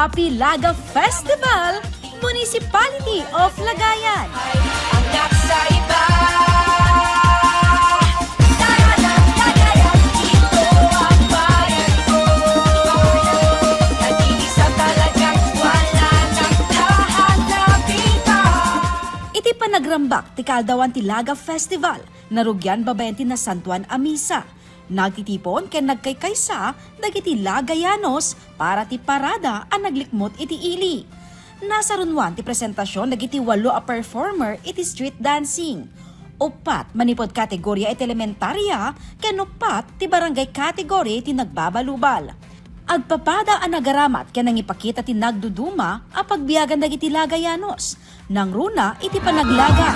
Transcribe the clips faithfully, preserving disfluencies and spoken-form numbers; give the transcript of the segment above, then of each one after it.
Happy Laga Festival, Municipality of Lagayan. Iti panagrambak ti kaaldawan ti Laga Festival, narugian babaen ti nasantuan a misa. Nagtitipon ken nagkaykaysa dagiti Lagayanos para ti parada a naglikmut iti ili. Nasarunoan ti presentasion dagiti walo a performer iti street dancing. Uppat manipud kategoria iti elementaria ken uppat ti barangay category ti nagbabalubal. Agpapada a nagaramat ken nangipakita ti nagduduma a pagbiagan dagiti Lagayanos. Nangruna iti panaglaga.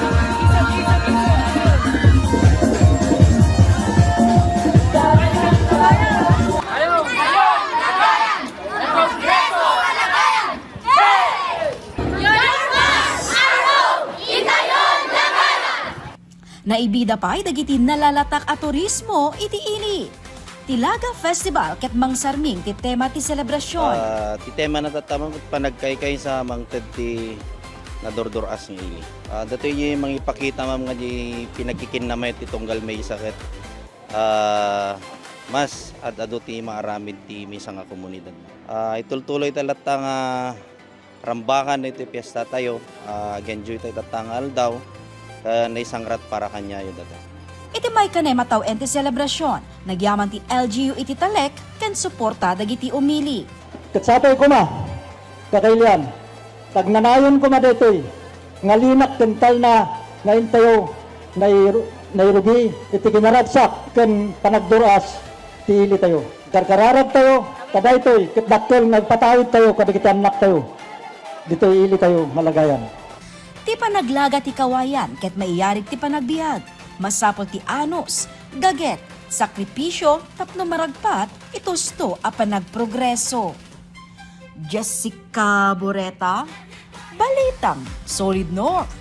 Naibida pay dagiti nalalatak a turismo iti ili. Ti Laga Festival ket mangsarming ti tema ti selebrasion. Ah, ti tema na tatta, ma'am, panagkaykaysa mangted ti nadurdur-as nga ili. Ah, datoy mangipakita, ma'am, nga di pinagkikinnamay ti tunggal maysa ket, ah, mas ad-adu ti maaramid ti maysa nga komunidad. Ah, itultuloy ta latta nga rambakan iti piesta tayo, ah, ag-enjoy tayo tatta nga aldaw, ken naisangrat para kaniayo data. Iti maikkan a mataw-en ti selebrasion, nagyaman ti L G U iti talek ken suporta dagiti umili. Ket sapay koma, kakailian, tagnanayon koma daytoy nga linak ken talna nga intayo nairu-, nairugi iti kinaragsak ken panagdur-as ti ili tayo. Gargararag tayo, kadaytoy ket dakkel nga agpatawid tayo kadagiti annak tayo ditoy ili tayo nga Lagayan. Ti panaglaga ti kawayan ket maiyarig ti panagbiag. Masapul ti anus, gaget, sakripisio tapno maragpat iti husto a panagprogreso. Jessica Boreta, Balitang Solid North.